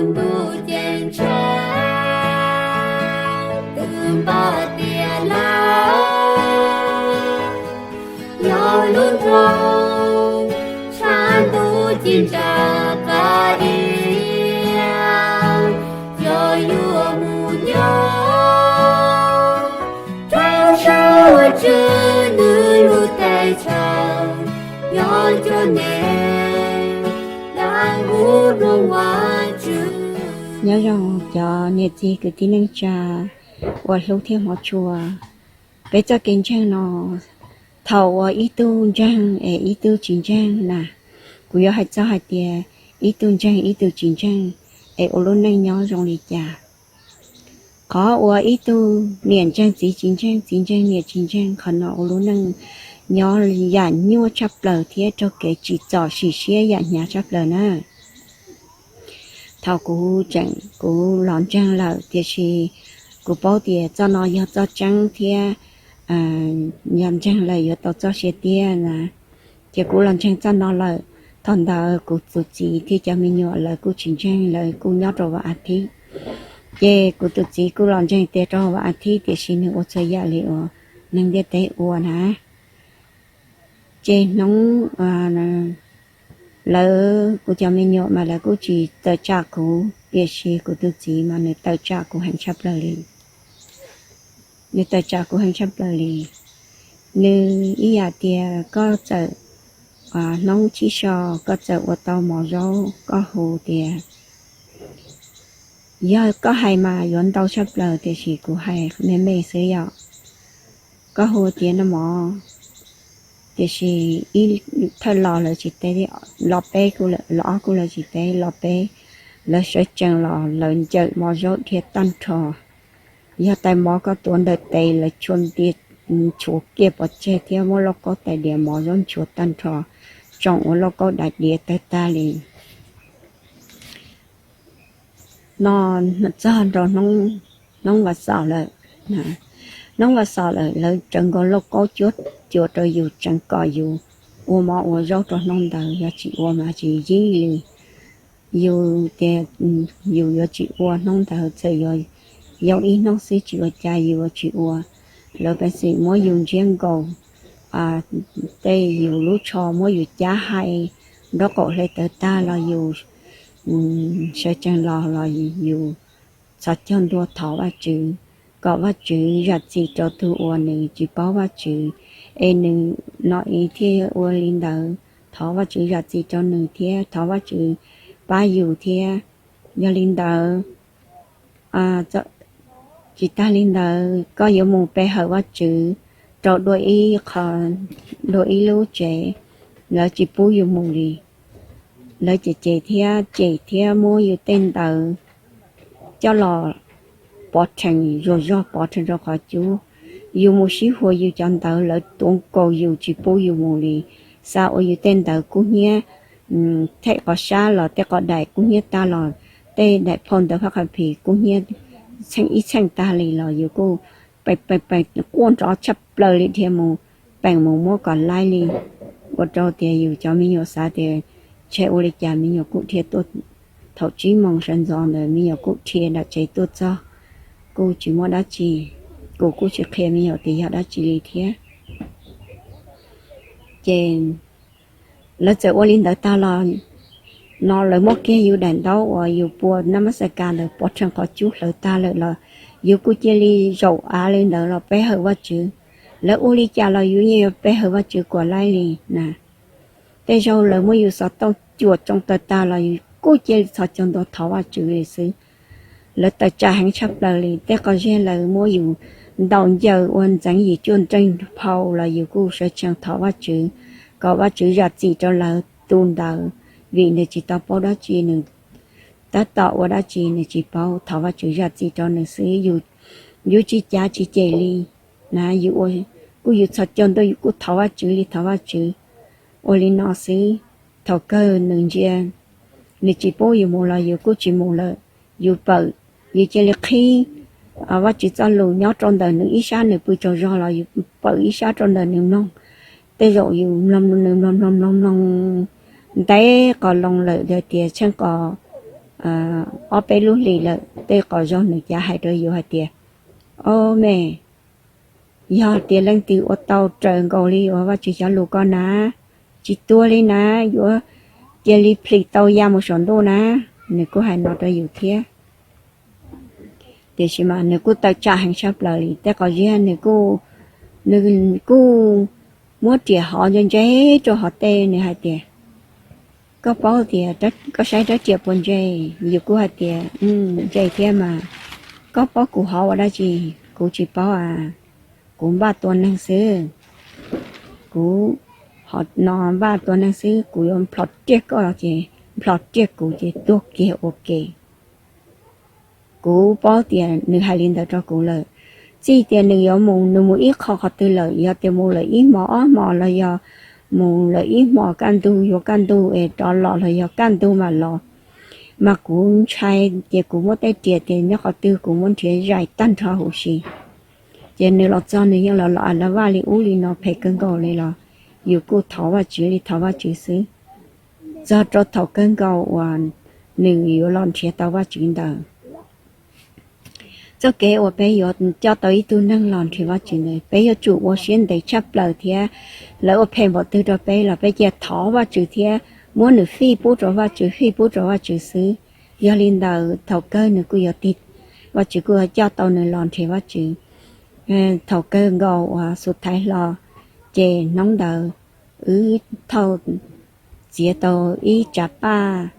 Ntuj ceeb tsheej twb npaj tias lawm, yog lub nroog tshaj ntuj ci ntsa qab diav, yog yuav mus nyob rau sab ua tswv nws lub teb chaws, yog cov neeg dab hu rau Vajtswv. Nyob zoo cov niam txiv kwv tij neej tsa uas hlub thiab hmov tshua. Peb txoj kev ntseeg no, thaum uas ib tug ntseeg es ib tug tsis ntseeg na, kuv yuav hais txog hais tias ib tug ntseeg ib tug tsis ntseeg es ua lub neej nyob zoo li cas. Qhov uas ib tug niam ntseeg txiv tsis ntseeg, txiv ntseeg niam tsis ntseeg, qhov no ua lub neej nyob yam nyuaj tshaj plaws thiab raug kev tsim txom sim siab yam hnyav tshaj plaws na. Thaum kuv tseem kuv los ntseeg lawm, tiam sis kuv paub tias txoj no yog txoj tseeb thiab yog ntseeg lawm yuav tau txoj sia tiag na. Ces kuv los ntseeg txoj no lawm. Thaum ntawd kuv tus txiv thiab cov me nyuam lawv kuj tsis ntseeg, lawv kuj nyob rau vas a thiv. Ces kuv tus txiv kuj los ntseeg tias rau vas a thiv, tiam sis nws ua txhua yam li uas neeg ntiaj teb ua na. Ces hnub lawv kuv cov me nyuam mas lawv kuj tsis tawm tsam kuv, tiam sis kuv tus txiv mas nws tawm tsam kuv heev tshaj plaws li. Nws tawm tsam kuv heev tshaj plaws li. Nws ib yam tias koj txawm hnub chib so koj txawm ua tau mov zaub, koj hu tias, yog koj hais mas yuav ntau tshaj plaws, tiam sis kuv hais me me xwb yom. Koj hu tias noj mov, tiam sis ib thawj los lawv tsis teb, los peb, los ob kuj lawv tsis teb, los peb lawv sawv tsees los lawv ncaws mov zaub dhia tag nrho. Yog tais mov koj tuav ntawm tes lawv tshua ntia, nchuav kiag pov tseg thiab muab lauj kaub tais diav mov zaub nchuav tag nrho, tsoom ua lauj kaub daim diav tawg tag li. No txog nrau hnub vas xaum lawm. Hnub vas xaum lawm lawv tsawv nkaus lauj kaub cuab cua rau yus, tseev kom yus ua mov ua zaub rau hnub ntawd, yog tsis ua mas tsis yib li. Yus tias yus yuav tsis ua hnub ntawd, txawm yog yau ib hnub xwb tsis ua cas yus yuav tsis ua. Lawv peev xwm muab yus ntsiab nkaus tej yus lub tsho, muab yus cab hais nraub qaum hle tawv tag los yus sawv tsees los los yus txhos caug ntua thov Vajtswv kom Vajtswv zam txim rau tus uas nws tsis paub Vajtswv, es nws no es thiaj ua li ntawd. Thov Vajtswv zam txim rau nws thiab thov Vajtswv pab yus thiab. Yog li ntawd, tsis tag li ntawd koj yuav mus pe hawm Vajtswv rau dua ib qho, dua ib lub tsev, lawv tsis pub yus mus li. Lawv cem cem thiab cem thiab muab yus tej ntawv coj los pov rhees, zuag zog pov rhees rau qhov cub. Yus mus sib huas yus cov ntawv, lawv tuav nkaus yus tsis pub yus mus li. Xav ua yus tej ntawv kub hnyiab, them qhov sab los tej qhov daim kub hnyiab tag los, tej daim phau ntawv phab qha phis kub hnyiab txheej ib txheej tag li los yus kuj peem peem quaj nrov tshaj plaws li dhia mus, peem mus muab kom laib li. Ua rau tias yus cov me nyuam xav tias ntshe ua li cas me nyuam kuj dhia tuaj. Thaum tsib moos sawv ntxov ntawd me nyuam kuj dhia nram tsev tuaj txog, kuj tsis muaj dab tsi, kuv kuj tsis qhia me nyuam tias yog dab tsi li thiab. Ces lawv txawm ua li ntawd tag los no lawv muab kiag yus daim ntaub uas yus pua nab mab xas kas ntawd pov rhees qhov cub hlawv tag lawm los yus kuj cia li zaum av li ntawd los pe hawm Vajtswv. Lawv ua li cas los yus yeej yuav pe hawm Vajtswv kom laib li na. Tej zaug lawv muab yus xov tooj cuam tsoo tawg tag los yus kuj cia li txhos caug ntua thov Vajtswv li xwb. Lawv tawm tsam heev tshaj plaws li, tej qhov zej lawv muab yus ntaus ncaws ua ntxeev yim cuaj nreeg phau los yus kuj sawv tsees thov Vajtswv kom Vajtswv zam txim rau lawv tus ntawd, vim nws tsis tau paub dab tsi, nws tab tom ua dab tsi nws tsis paub, thov Vajtswv zam txim rau nws xwb. Yus tsis cav tsis cem li na, yus ua, kuj yus txhos caug ntua yus kuj thov Vajtswv li thov Vajtswv. Ua li no xwb, thaum kawg nws ntsia nws tsis pub yus mus los yus kuj tsis mus lawm. Yus pawm, yus cia li qhib Vajtswv txoj lus nyob rau ntawm nws ib sab, nws pw tsaug zog los yus pawm ib sab rau ntawm nws mloog. Tej zaum yus mloog nws mloog mloog mloog mloog ntev qos loo lawm tias tsheej qos ob peb lub hlis lawm, tej qhov zoo nws cav hais rau yus hais tias, o me, yog tias leej twg ua tau raws nkaus li uas Vajtswv cov lus ko na, tsis tuag li na, yuav cia li plhis tau ya mus saum ntuj na. Nws kuj hais no rau yus thiab. Tiam sis mas nws kuj tawm tsam heev tshaj plaws li. Tej qhov ziag nws kuj, nws kuj muab riam hov ntse ntse rau hov tej, nws hais tias, koj paub tias koj saib rab riam puas ntse? Yus kuj hais tias, ntse thiab mas. Koj paub kuv hov ua dab tsi? Kuv tsis paub a, kuv npaj tua neeg xwb. Kuv hov no npaj tua neeg xwb, kuv yuav nplhos riaj koj ces nplhos riaj kuv ces tuag kiag ua ke. Kuv paub tias nws hais li ntawd rau kuv lawm. Txij tias nws yuav mus, nws mus ib qho qhov twg lawm, yog tias mus lawm ib hmo ob hmo los yog mus lawm ib hmo kaj ntug yuav kaj ntug es rov los los yog kaj ntug mam los, mas kuv ntshai ces kuv muab tej riam tias nyob qhov twg kuv muab nrhiav zais tag nrho huv si. Ces nws los txog nws yeej los los a la vaj li ub li no phem kawg nkaus li los yus kuj thov Vajtswv li thov Vajtswv xwb. Txog rau thaum kawg nkaus uas nws yuav los nrhiav tau Vajtswv ntawd. Txoj kev uas peb yuav coj tau ib tug neeg los nrhiav Vajtswv ntawd, peb yuav tsum ua siab ntev tshaj plaws thiab. Lawv ua phem npaum twg rau peb los peb cia thov Vajtswv thiab muab nws fij pub rau Vajtswv, fij pub rau Vajtswv xwb. Yog li ntawd thaum kawg nws kuj yuav tig, Vajtswv kuj yuav coj tau nws los nrhiav Vajtswv. Thaum kawg nkaus uas xub thaiv hlo, ces hnub ntawd wb thauj txiav tau ib tsav paj,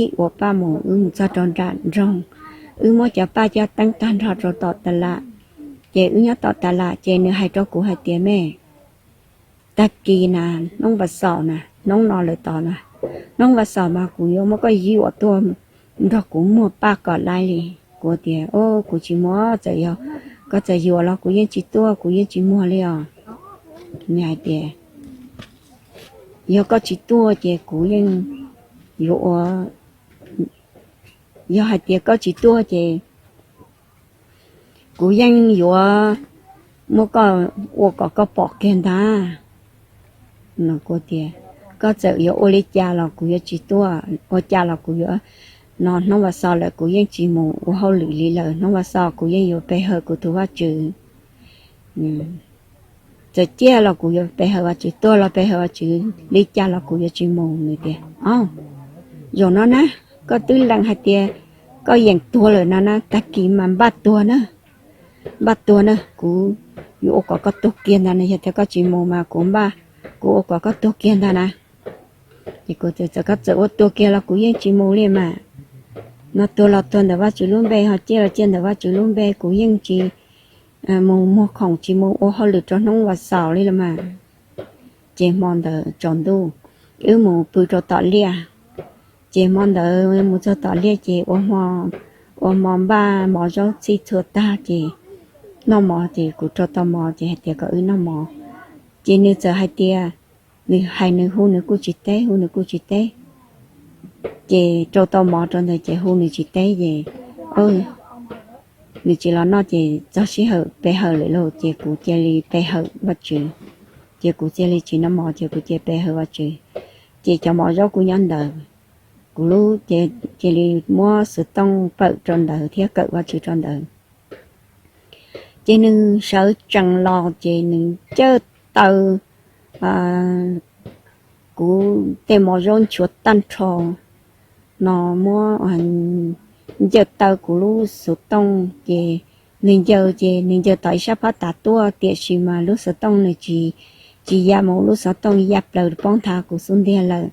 ib uas paj mus, wb mus txog rau nram nroog, wb muab cov paj coj teeb tag nrho rau tom tas lam. Ces wb nyob tom tas lam ces nws hais rau kuv hais tias, me, tag kis na, hnub vas xaum na, hnub no lawm tod na, hnub vas xaum mas kuv yuav muab koj yuam tuaj nrog kuv muag paj kom laib li. Kuv tias, o, kuv tsis muag, txawm yog koj txawm yuam los kuv yeej tsis tuaj, kuv yeej tsis muag li os. Nws hais tias, yog koj tsis tuaj ces kuv yeej yuav ua, yog hais tias koj tsis tuaj ces kuv yeej yuav muab koj ua kom koj pom kiag ntag. Kuv tias, koj txawm yuav ua li cas los kuv yuav tsis tuaj, ua cas los kuv yuav, no hnub vas xaum lawm kuv yeej tsis mus ua hauj lwm li lawm, hnub vas xaum kuv yeej yuav pe hawm kuv tus Vajtswv. Txawm ciaj los kuv yuav pe hawm Vajtswv, tuag los pe hawm Vajtswv, li cas los kuv yuav tsis mus. Nws tias, o, zaum no na, koj twb lees hais tias koj yeem tuag lawm no na, tag kis mas npaj tuag na, npaj tuag na, kuv yuav ua kom koj tuag kiag ntag na, yog tias koj tsis mus mas kuv npaj, kuv ua kom koj tuag kiag ntag na. Ces kuv tias, txawm koj txawm ua tuag kiag los kuv yeej tsis mus li mas. No tuag los tuag ntawm Vajtswv lub npe, ho ciaj los ciaj ntawm Vajtswv lub npe, kuv yeej tsis mus muag khoom, tsis mus ua hauj lwm rau hnub vas xaum li los mas. Ces hmo ntawd tsaus ntuj, wb mus pw rau tom liaj. Ces hmo ntawd mus txog tom liaj ces ua hmo, ua hmo npaj mov zaub txhij txhua tag ces noj mov, ces kuv rau tau mov ces hais tias kom wb noj mov. Ces nws txawm hais tias, nws hais nws hu nws kuj tsis teb, hu nws kuj tsis teb. Ces rau tau mov rau ntawd ces hu nws tsis teb ces nws tsis los noj ces txog sij hawm pe hawm lawm lauj, ces kuv cia li pe hawm Vajtswv. Ces kuv cia li tsis noj mov ces kuv cia pe hawm Vajtswv. Ces cov mov zaub kuj nyob ntawd, kuv lub, cia li muab xov tooj pawm rau ntawd thiab kawm Vajtswv rau ntawd. Ces nws sawv tsees los ces nws ncaws taw kuv tej mov zaub nchuav tag nrho no, muab ncaws taw kuv lub xov tooj ces nws ncaws ces nws ncaws tom ib sab phab tav tuaj, tiam sis mas lub xov tooj nws tsis, tsis ya mus, lub xov tooj ya plaws poob nthav kuv xub ntiag lawm.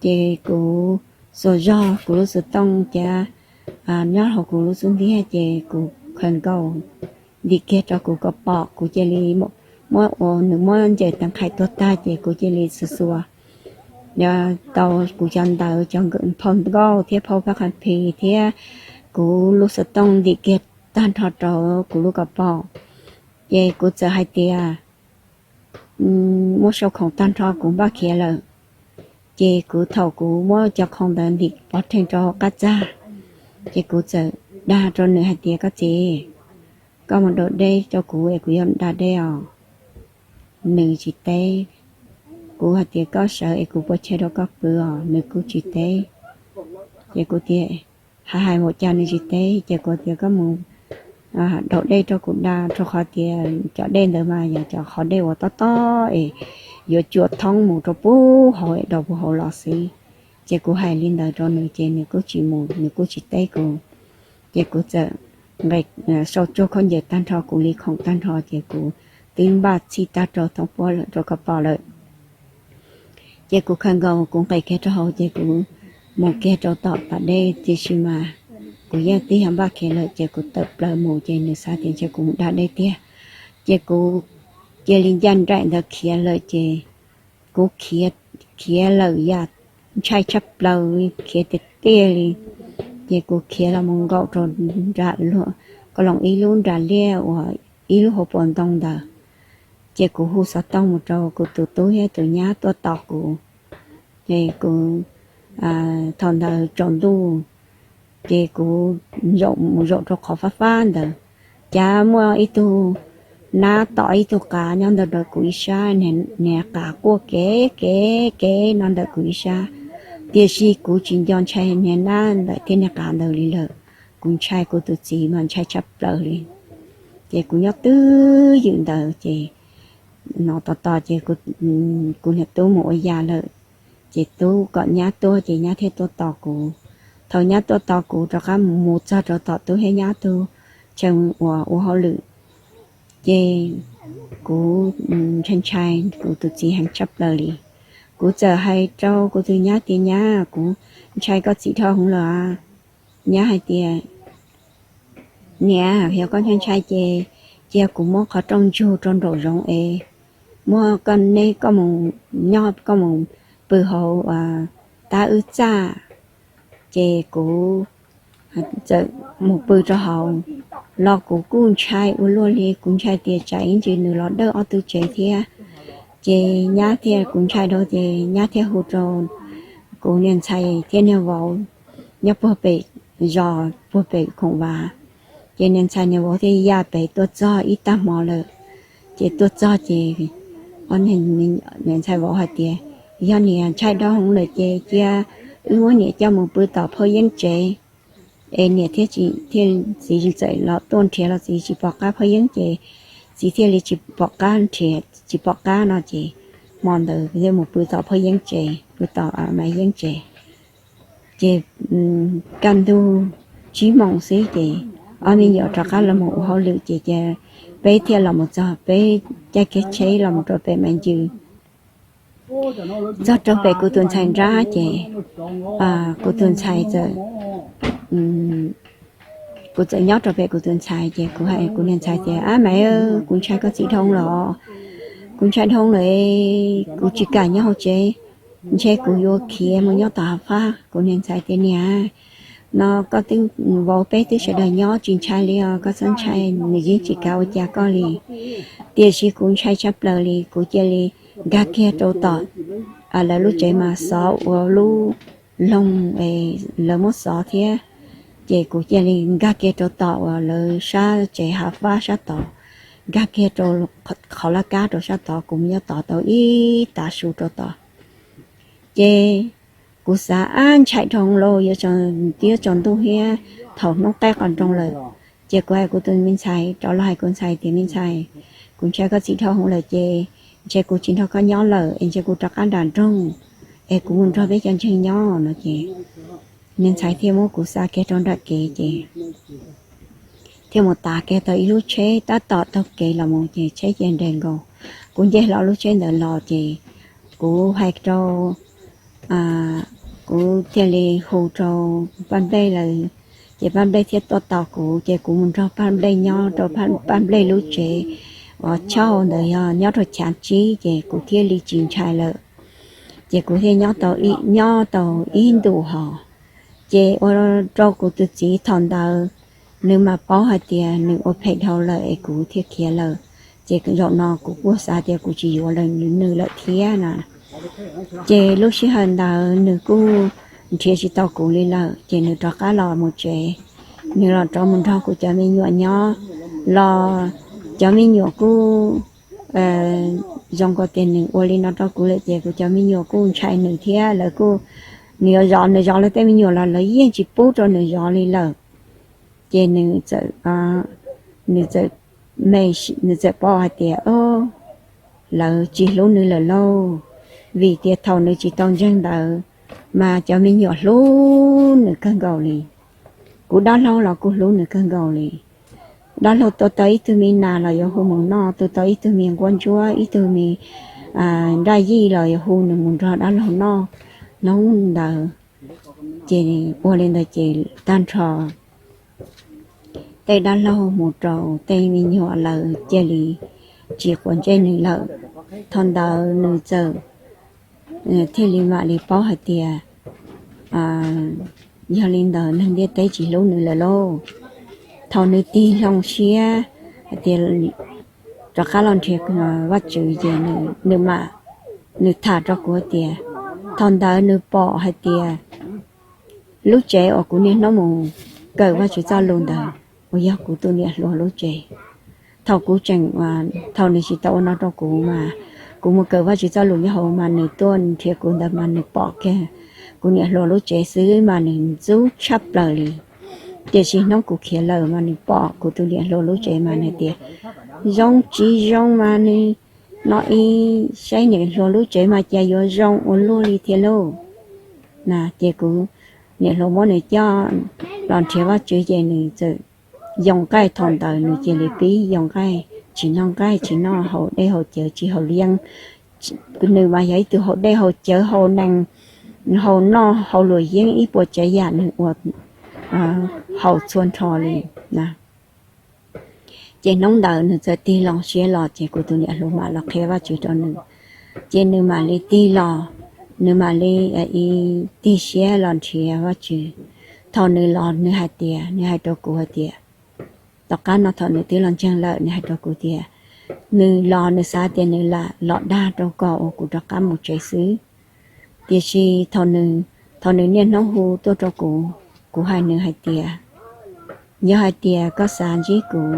Ces kuv xuas zog kuv lub xov tooj cas nyob hauv kuv lub xub ntiag ces kuv khaws nkaus ntim kiag rau kuv kom pom, kuv cia li muab ua, nws muab ncaws tag nqhais tuag tag ces kuv cia li xuas xuas tau kuv cov ntawv, cov phau nkauj thiab phau paj qha phi thiab kuv lub xov tooj ntim kiag tag nrho rau kuv lub kom pom. Ces kuv txawm hais tias, muab sau khoom tag nrho kuv npaj khiav lawm. Ces kuv, thaum kuv muab cov khoom ntawd ntim pov rheej rau hauv qab txag, ces kuv txawm dag rau nws hais tias, koj txiv, koj mus da dej rau kuv es kuv yuav da dej os. Nws tsis teb. Kuv hais tias, koj sawv es kuv pua chai rau koj pw os. Nws kuj tsis teb. Ces kuv tias, hais hais npaum cas nws tsis teb, ces kuv tias koj mus daus dej rau kuv da, rau qhov tias cov dej ntawd mas yog cov qhov dej uas tob tob es yuav cua thoob mus rau puag hauv es daus puag hauv los xwb. Ces kuv hais li ntawd rau nws ces nws kuj tsis mus, nws kuj tsis teb kuv. Ces kuv txawm nqes, sau tsuag khaub ncaws tag nrho, kuv li khoom tag nrho ces kuv twb npaj txhij tag rau thoob puab lawm, rau koj pom lawm. Ces kuv khaws nkaus kuv nqes kiag rau hauv ces kuv mus kiag rau tom pas dej, tiam sis mas kuv yeej twb yog npaj khiav lawm ces kuv tawm plaws mus ces nws xav tias ntshe kuv mus da dej tiag. Ces kuv cia li ncaj nraim ntawd khiav lawm ces kuv khiav lawm yam ntshai tshaj plaws li, khiav tiag tiag li. Ces kuv khiav los mus nkaum rau nram luag, koj loos ib lub nras liaj uas ib lub hauv paus ntoo ntawd. Ces kuv hu xov tooj mus rau kuv tus tub thiab tus nyab tuaj tos kuv. Ces kuv, thaum ntawd tsaus ntuj, ces kuv zaum mus zaum rau qhov fab fab ntawd, cas muaj ib tug nab tom ib tug qav nyob ntawm kuv ib sab, niag qav quaj kev kev kev no ntawm kuv ib sab. Tiam sis kuv tsis nco ntshai niag nab ntawd thiab niag qav ntawd li lawm, kuv ntshai kuv tus txiv mas ntshai tshaj plaws li. Ces kuv nyob twj ywm ntawd ces hnov tos tos ces kuv niag tub mus ua yam lawm, ces tub kom nyab tuaj ces nyab thiaj tuaj tos kuv. Thaum nyab tuaj tos kuv rov qab mus txog rau tom tub thiab nyab tug chaw uas ua hauj lwm, ces kuv ntshai ntshai kuv tus txiv heev tshaj plaws li. Kuv txawm hais rau kuv tus nyab tias nyab, kuv ntshai koj txiv dhau hwv lawm. Nyab hais tias niam, yog koj ntshai ntshai ces cia kuv muab qhov rooj ntsug rau nraum zoov es muab koj neb koj mus nyob koj mus pw hauv tab wb txaj. Ces kuv txawm mus pw rau hauv los kuv kuj ntshai ua luaj li, kuv ntshai tias tsam ib ntsis nws los dawj ob tug tsev thiab. Ces nyab thiaj, kuv ntshai dhau ces nyab thiaj hu rau kuv niag ntxhais thiab niag vauv nyob puag pem zos puag pem khoom vas. Ces niag ntxhais niag vauv thiaj ya pem tuaj txog ib tag hmo lawm. Ces tuaj txog ces niag ntxhais vauv hais tias yog niam ntshai dhau hwv lawm ces cia wb muab niam coj mus pw tom phaj yeeb tsev es niam thiaj, txiv txawm los tuaj nrhiav los txiv tsis pom qab phaj yeeb ces txiv thiaj li tsis pom qab nrhiav tsis pom qab no ces hmo ntawd thiaj mus pw tom phaj yeeb tsev, pw tom mas yeeb tsev. Ces kaj ntug tsib moos xwb ces ob me nyuam rov qab los mus ua hauj lwm ces, ces peb thiaj los mus txog, peb caij kiag tsheb los mus rau pem mas ncws txog rau pem kuv tus ntxhais nrab ces kuv tus ntxhais txawm, kuv txawm nyob rau pem kuv tus ntxhais ces kuv hais kuv niag ntxhais tias ab mas kuv ntshai koj txiv dhau los, kuv ntshai dhau lawm, kuv tsis kam nyob hauv tsev, ntshe kuv yuav khiav mus nyob tom hav fab. Kuv niag ntxhais tias niam, no koj twb vauv peb twb sawv daws nyob tsis ntshai li os, koj txhob ntshai, nws yeej tsis kam ua cas koj li. Tiam sis kuv ntshai tshaj plaws li, kuv cia li nkag kiag rau tom lawv lub tsev mas xov ua lub loog, lawv muab xov thiab. Ces kuv cia li nkag kiag rau tom uas lawv sab tsev hav fab sab tod, nkag kiag rau qhov laj kab rau sab tod, kuv mus nyob tod tau ib tav su rau tod. Ces kuv xav ab ntshai dhau los yuav tsaus ntuj thiab thaum hnub qaij qos nroo lawm. Ces kuv hais kuv tus me ntxhais, rov los hais kuv ntxhais tias me ntxhais, kuv ntshai koj txiv dhau hwv lawm ces ntshe kuv tsis nrog koj nyob lawm es ntshe kuv rov qab nram nroog es kuv mus nrog peb cov ntseeg nyob no ces niag ntxhais thiaj muab kuv xa kiag rau nram kev ces thiaj mus tav kiag tau ib lub tsheb tab tom taug kev los mus ces tsheb cia nres nkaus. Kuv nce hlo lub tsheb ntawd los ces kuv hais rau, kuv thiaj li hu rau Paj Nplej lawm, ces Paj Nplej thiaj tuaj tos kuv ces kuv mus nrog Paj Nplej nyob rau Paj Nplej lub tsev uas chauj ntawd yog nyob rau chav tsib ces kuv thiaj li tsis ntshai lawm. Ces kuv thiaj nyob tau, nyob tau ib ntus hos. Ces ua rau kuv tus txiv thaum ntawd nws mam paub hais tias nws ua phem dhau lawm es kuv thiaj khiav lawm. Ces zaum no kuv kuj xav tias kuv tsis yuav nws lawm thiab na. Ces lub sij hawm ntawd nws kuj nrhiav tsis tau kuv li lawm ces nws rov qab los mus tsev. Nws los rov mus nrog kuv cov me nyuam nyob los cov me nyuam kuj zoo nkaus tias nws ua li no rau kuv lawm ces kuv cov me nyuam kuj ntshai nws thiab lawv kuj nws yuav zov, nws zov lawv tej me nyuam los lawv yeej tsis pub rau nws zov li lawm. Ces nws txawm, nws txawm, nws txawm pom hais tias, o, lawv tsis hlub nws lawm lauj, vim tias thaum nws tsis tau ntseeg ntawd mas cov me nyuam hlub nws kawg nkaus li. Kuv dab laug los kuj hlub nws kawg nkaus li. Dab laug tua tau ib tug me nas los yuav hu mus noj, tua tau ib tug me nquab ntsuab, ib tug me nraj yij los yuav hu nws mus nrog dab laug noj. Hnub ntawd ces ua li ntawd ces tag nrho tej dab laug mus rau tej me nyuam lawv cia li tsis quav ntsej nws lawm. Thaum ntawd nws txawm thiaj li mam li paub hais tias yog li ntawd neeg ntiaj teb tsis hlub nws lawm lauj. Thaum nws tig hlo siab hais tias rov qab los nrhiav Vajtswv ces nws, nws tham rau kuv tias thaum ntawd nws pom hais tias lub tsev uas kuv niaj hnub mus kawm Vajtswv txoj lus ntawd uas yog kuv tus niam hluas lub tsev. Thaum kuv tseem, thaum nws tsis tau ua no rau kuv mas kuv mus kawm Vajtswv txoj lus nyob hauv mas nws tuaj nrhiav kuv ntawd mas nws pom kiag kuv niam hluas lub tsev xwb mas nws ntxub tshaj plaws li. Tiam sis hnub kuv khiav lawm mas nws pom kuv tus niam hluas lub tsev mas nws tias zoo tsis zoo mas nws no ib saib niam hluas lub tsev mas cas yuav zoo ua luaj li thiab lauj. Ces kuv niam hluas muab nws coj los nrhiav Vajtswv ces nws txawm yoo nqaij. Thaum ntawd nws cia li pib yoo nqaij, tsis noj nqaij, tsis noj haus dej haus cawv, tsis haus liab. Nws mas yog ib tug haus dej haus cawv, haus nees, haus noj haus luam yeeb, ib puas tsav yam nws ua haus txhua nrho li. Ces hnub ntawd nws txawm tig loo siab los ces kuv tus niam hluas mam los qhia Vajtswv rau nws. Ces nws mam li tig los, nws mam li tig siab los nrhiav Vajtswv. Thaum nws los nws hais tias, nws hais rau kuv hais tias, tom qab no thaum nws twb los ntseeg lawm nws hais rau kuv tias nws los nws xav tias nws lam los dag rau kom uas kuv rov qab mus tsev xwb. Tiam sis thaum nws, thaum nws niaj hnub hu tuaj rau kuv, kuv hais nws hais tias yog hais tias koj xav ntsib kuv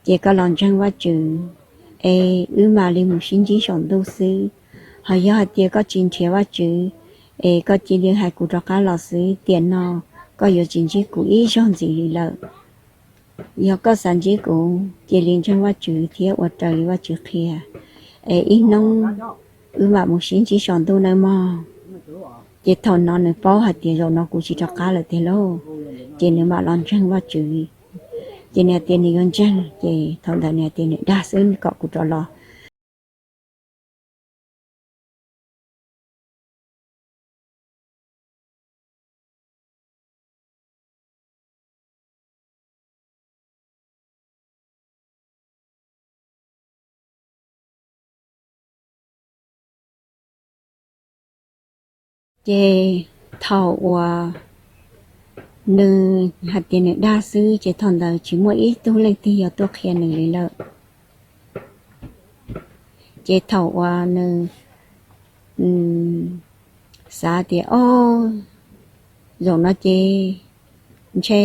ces koj los ntseeg Vajtswv es wb mam li mus sib ntsib saum ntuj xwb. Ho yog hais tias koj tsis nrhiav Vajtswv es koj cia li hais kuv rov qab los xwb, tiam no koj yuav tsis ntsib kuv ib zaug ntxiv li lawm. Yog koj xav ntsib kuv cia li ntseeg Vajtswv thiab ua raws li Vajtswv qhia es ib hnub wb mam mus sib ntsib saum ntuj nawb mog. Ces thaum no nws paub hais tias zaum no kuv tsis rov qab lawm tiag lauj, ces nws mam los ntseeg Vajtswv. Ces nws hais tias nws yuav ntseeg, ces thaum ntawd nws hais tias nws dag xwb kom kuv rov los. Ces thaum uas nws hais tias nws dag xwb ces thaum ntawd tsis muaj ib tug leej twg yuav tuaj qhia nws li lawm. Ces thaum uas nws xav tias, o, zaum no ces ntshe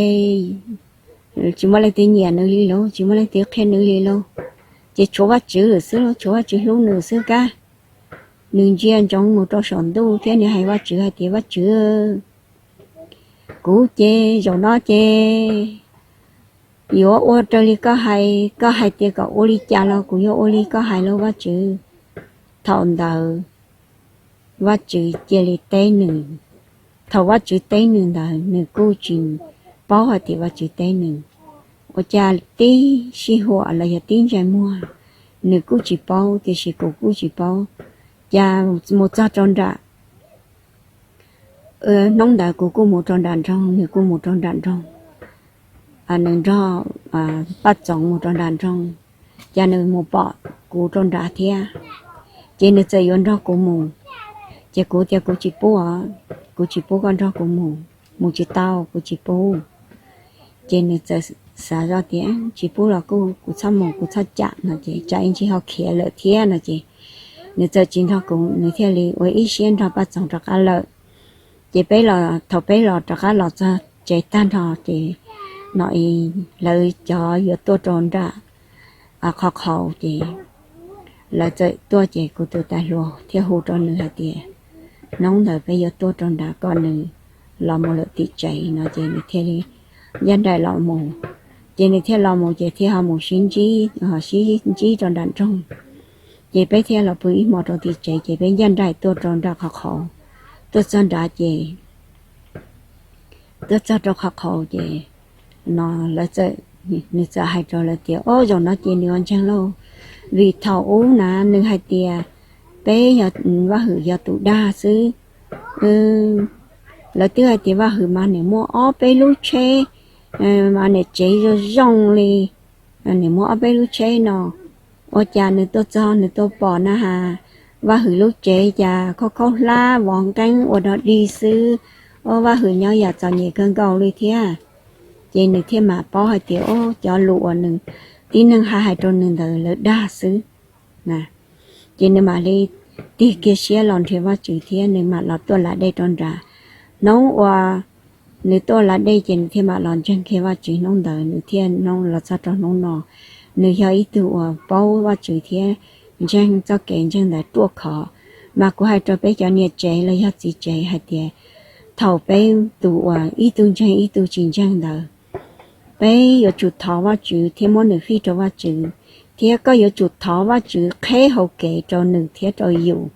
tsis muaj leej twg nyiam nws li lauj, tsis muaj leej twg qhia nws li lauj, ces tshuav Vajtswv lawm xwb lauj, tshuav Vajtswv hlub nws xwb kab. Nws ntsia ntsoov mus rau saum ntuj thiab nws hais Vajtswv hais tias, Vajtswv, kuv ces zaum no ces yuav ua raws li koj hais, koj hais tias kom ua li cas los kuv yuav ua li koj hais lauj Vajtswv. Thaum ntawd Vajtswv cia li teb nws. Thaum Vajtswv teb nws ntawd nws kuj tsis paub hais tias Vajtswv teb nws. Ua cas tib sij huam los yog tib ntsais muag, nws kuj tsis paub tiam sis kuv kuj tsis paub. Cas mus txog rau nram, hnub ntawd kuv kuj mus rau nram nroog, nws kuj mus rau nram nroog, nws nrog Paj Txoov mus rau nram nroog, cas nws mus pom kuv rau nrad thiab, ces nws txawm yuav nrog kuv mus. Ces kuv tias kuv tsis pub, kuv tsis pub koj nrog kuv mus, mus tsis tau, kuv tsis pub. Ces nws txawm xav zoj tias tsis pub los kuj kuv txhob mus, kuv txhob cam no ces tsam ib ntsis ho khiav lawm thiab no ces nws txawm tsis nrog kuv, nws thiaj li ua ib siab nrog Paj Txoov rov qab lawm. Ces peb los, thaum peb los rov qab los txog tsev tag nrho ces no lawv cov yuav tuaj rau nram qhov qhaus ces lawv txawm tuaj ces kuv tus tais hluas thiaj hu rau nws hais tias, hnub ntawd peb yuav tuaj rau nrad kom nws los mus lawm tim tsev no. Ces nws thiaj li ncaj nraim los mus. Ces nws thiaj los mus ces thiaj ho mus sib ntsib, sib ntsib rau nram nroog. Ces peb thiaj los pw ib hmo rau tim tsev ces peb ncaj nraim tuaj rau nram qhov qhaus. Tuaj txog nrad ces tuaj txog rau qhov qhaus ces no lawv txawm, nws txawm hais rau lawv tias, Ob, zaum no ces nws ua ntseeg lauj, vim thaum ub na nws hais tias peb, Vaj Hwm yog tus dag xwb. Lawv twb hais tias Vaj Hwm mas nws muaj ob peb lub tsheb, mas nws tsev zoo zoo li, nws muaj ob peb lub tsheb no. Ua cas nws tuaj txog nws tuaj pom na has, Vaj Hwm lub tsev cas khaub khaub hlab vov nqeeb ua dog dig xwb. Ob, Vaj Hwm nyob yam txom nyem kawg nkaus li thiab. Ces nws thiaj mam paub hais tias, Ob, cov lus uas nws tib neeg hais hais rau nws ntawd lawv dag xwb. Ces nws mam li tig kiag siab los nrhiav Vajtswv thiab nws mam los tuaj la dej rau nrad. Hnub uas nws tuaj la dej ces nws thiaj mam los ntseeg kiag Vajtswv hnub ntawd, nws thiaj los txog rau hnub no. Nws yog ib tug uas paub Vajtswv thiab ntseeg txoj kev ntseeg ntawd ruaj khov. Mas kuv hais rau peb cov niam tsev los yog txiv tsev hais tias, thaum peb tus uas ib tug ntseeg ib tug tsis ntseeg ntawd, peb yuav tsum thov Vajtswv thiab muab nws fij rau Vajtswv, thiab koj yuav tsum thov Vajtswv qheb hau kev rau nws thiab rau yus,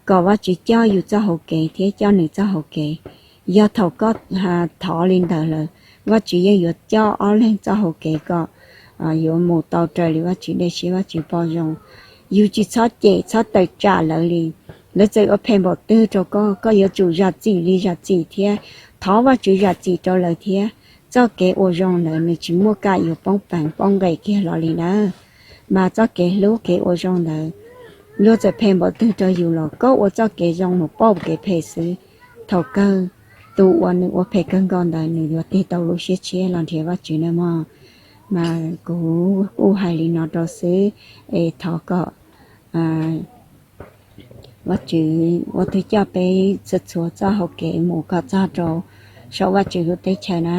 kom Vajtswv coj yus txoj hau kev thiab coj nws txoj hau kev. Yog thaum koj thov li ntawd lawm, Vajtswv yeej yuav coj ob leeg txoj hau kev kom yuav mus tau raws li Vajtswv dej siab Vajtswv pom zoo. Yus tsis txhob cem txhob tawm tsam lawv li. Lawv txawm ua phem npaum twg rau koj, koj yuav tsum zam txim li zam txim thiab thov Vajtswv zam txim rau lawv thiab. Txoj kev ua zoo ntawd nws tsis muaj kam yuav poob peev poob nqes kiag los li nawb. Mas txoj kev hlub kev ua zoo ntawd, luag txawm phem npaum twg rau yus los koj ua txoj kev zoo mus pauj kev phem xwb. Thaum kawg tus uas nws ua phem kawg nkaus ntawd nws yuav tig tau lub siab tshiab los nrhiav Vajtswv na mog. Mas kuv kuj hais li no rau xwb, es thov kom Vajtswv ua tus coj peb txhua txhua txoj hau kev mus kom txog rau saum Vajtswv lub teb chaws na.